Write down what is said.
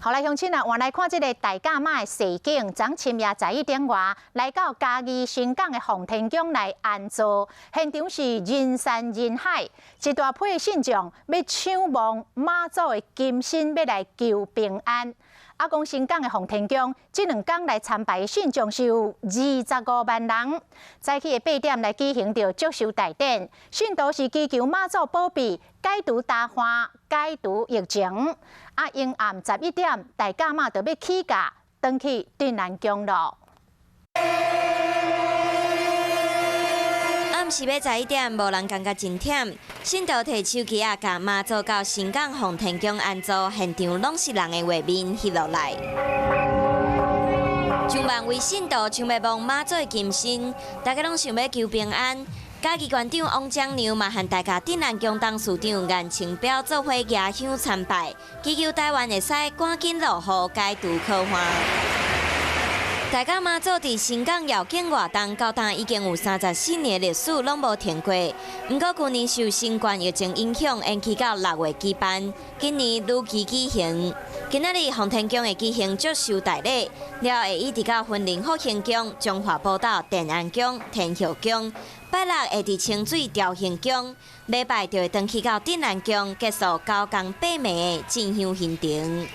好來，鄉親啊，換來看這个大甲媽的踅景，昨深夜11點外來到嘉義新港的奉天宮來安座，現場是人山人海，一大批信眾欲搶望媽祖的金身，欲來求平安。啊，講新港的奉天宮，這兩工來參拜的信眾是有25萬人。早起的8點來舉行著祝壽大典，信徒是祈求媽祖保庇，解除災患，解除疫情。啊，迎暗11點，大甲媽就欲起駕，轉去鎮瀾宮囉。暗時欲11點，無人感覺真忝。信徒提手機仔，共媽祖到新港奉天宮安座，現場攏是人的畫面翕落來。上萬位信徒搶欲望媽祖的金身，大家攏想欲求平安。嘉義縣長王章良嘛，和大甲鎮瀾宮董事長顏清標做伙舉香參拜，祈求台灣會使趕緊落雨，解除苦旱。大甲媽祖佇新港繞境活動到今已經有34年歷史，攏無停過。毋過舊年受新冠疫情影響，延期到6月舉辦，今年如期舉行。今仔日奉天宮會舉行祝壽大禮，了後會一直到雲林復興宮、彰化寶斗奠安宮、天后宮，拜六會佇清水朝興宮，禮拜就會轉去到鎮瀾宮，結束九工八暝的進香行程。